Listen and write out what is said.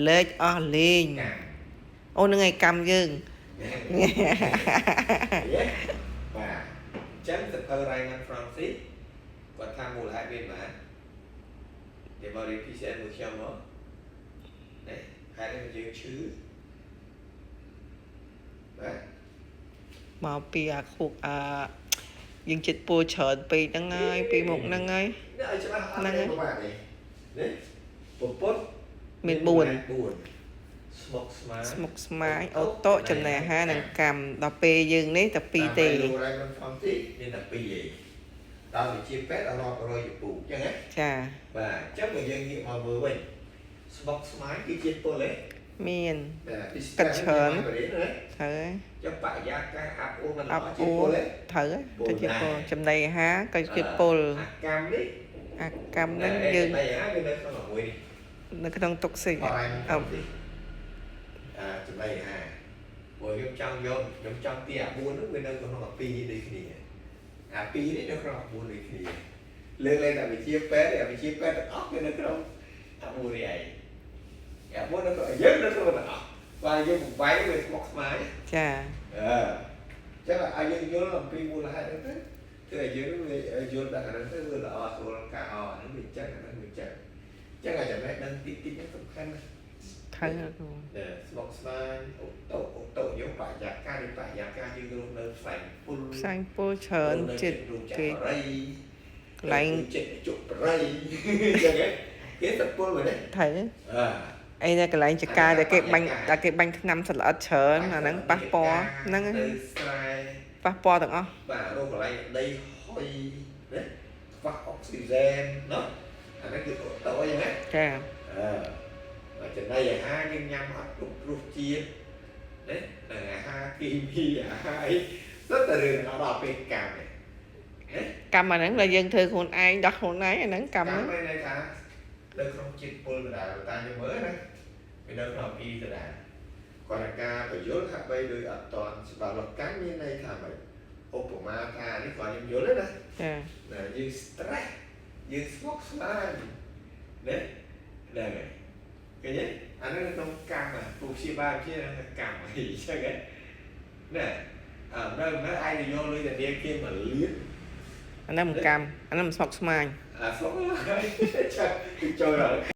លេចអស់លេង កម្ម អូហ្នឹងឯងកម្មយើង យេបាទអញ្ចឹងសភៅ Raymond Francis គាត់ថាមូលហេតុមានប៉ុន្មានគេមករៀន PCN មួយខ្ញុំមកនេះហេតុនេះយើងឈឺបាទ មកពីអាខូកអាយើងចិត្តពួរច្រើនពេកហ្នឹងហើយពីមុខហ្នឹងហើយ នេះឲ្យច្បាស់អត់ទេប្រហែលនេះនេះពពុទ្ធ មាន4 4ស្មុកស្មាញ ស្មុកស្មាញអូតូចំណេះអាហារនិងកម្មដល់ពេលយើងនេះតែពីរទេ តាម Raymond Francis មានតែពីរឯងដល់វិជាពេទ្យរាប់រយចំពូអញ្ចឹងណា ចា បាទអញ្ចឹងបើយើងងាកមកមើលវិញស្មុកស្មាញគឺជាតិពុលទេ មាន បាទពី កាត់ច្រើន បរិញ្ញាណា ត្រូវហើយ ចឹងបរិយាកាសអាប់អួរមិនល្អ អាប់ ជាតិ អួរ ពុលទេ ត្រូវហើយទៅជាពុលចំណីអាហារក៏ជាពុល អាកម្មនេះ អាកម្មហ្នឹងយើង ចំណីអាហារវានៅក្នុងមួយនេះ នៅក្នុងតុកស៊ីក អរ៉ៃ អើ អាចំណីអាហារព្រោះខ្ញុំចង់យកខ្ញុំចង់ទីអា4ហ្នឹងវានៅក្នុងអា2នេះដូចគ្នាអា2នេះនៅក្នុងអា4ដូចគ្នាលើកលែងតែវិជាពេទ្យអាវិជាពេទ្យទាំងអស់វានៅក្នុងអា4នេះឯងអា4នៅក្នុងយើងនៅក្នុងទាំងអស់បាទយើងបំបែកវាស្មុកស្មាញ ចា អឺចឹងឲ្យយើងយល់អំពីមូលហេតុហ្នឹងទៅគឺឲ្យយើងវាយល់ដល់អាហ្នឹងទៅវាល្អស្រួលក្នុងការអហ្នឹងវាចឹងអាហ្នឹងវាចឹងចឹងឲ្យចំណេះដឹងតិចតិចហ្នឹងសំខាន់ណាស់ ត្រូវហើយគ្រូ ណែស្មុកស្មាញអូតូអូតូយើងបរិយាកាសឬបរិយាកាសយើងរស់នៅផ្សែងពុល ផ្សែងពុលច្រើនចិត្ត រោងច គេ ក្របរី កន្លែង ចិត្តជក់ប្រៃចឹងហ៎គេទៅពុលមែនទេ ត្រូវ អឺ អីនៅកន្លែងចកាដែលគេបាញ់ដែលគេបាញ់ថ្នាំសត្វល្អិតច្រើនអាហ្នឹងប៉ះពាល់ហ្នឹង ទៅស្រែ ប៉ះពាល់ទាំងអស់ បាទរកកន្លែងដីហុយណាខ្វះអុកស៊ីហ្សែនណោះអាហ្នឹងគឺអូតូអីហ្នឹងណា ចា អឺបាទចំណីអាហារយើងញ៉ាំអត់គ្រប់រសជាតិណានឹងអាហារគីមីអាហារអីសុទ្ធតែរឿងដល់ពេលកម្មនេះណា កម្មអាហ្នឹងដែលយើងធ្វើខ្លួនឯងដោះខ្លួនឯងអាហ្នឹងកម្មហ្នឹង មានន័យថានៅក្នុងជាតិពុលដដែលតាមយើងមើលណាវានៅក្នុងពីដដែលគាត់ថាការបញ្យល់ហាក់បីដូចអត់តន់ច្បាស់លាស់កម្មមានន័យថាម៉េចឧបមាថានេះគាត់ខ្ញុំយល់ទេណា ចា ណាយើង stress យើងស្មុគស្មាញណាហ្នឹងហើយឃើញទេអានេះនៅក្នុងកម្មពូព្យាបាលជាកម្មអីចឹងហ៎ណែអើនៅនៅឯងទៅយកលុយតែនាគេមកលៀន អាហ្នឹងមិនកម្មអាហ្នឹងមិនស្មុគស្មាញ អាស្មុគហើយចាចូលដល់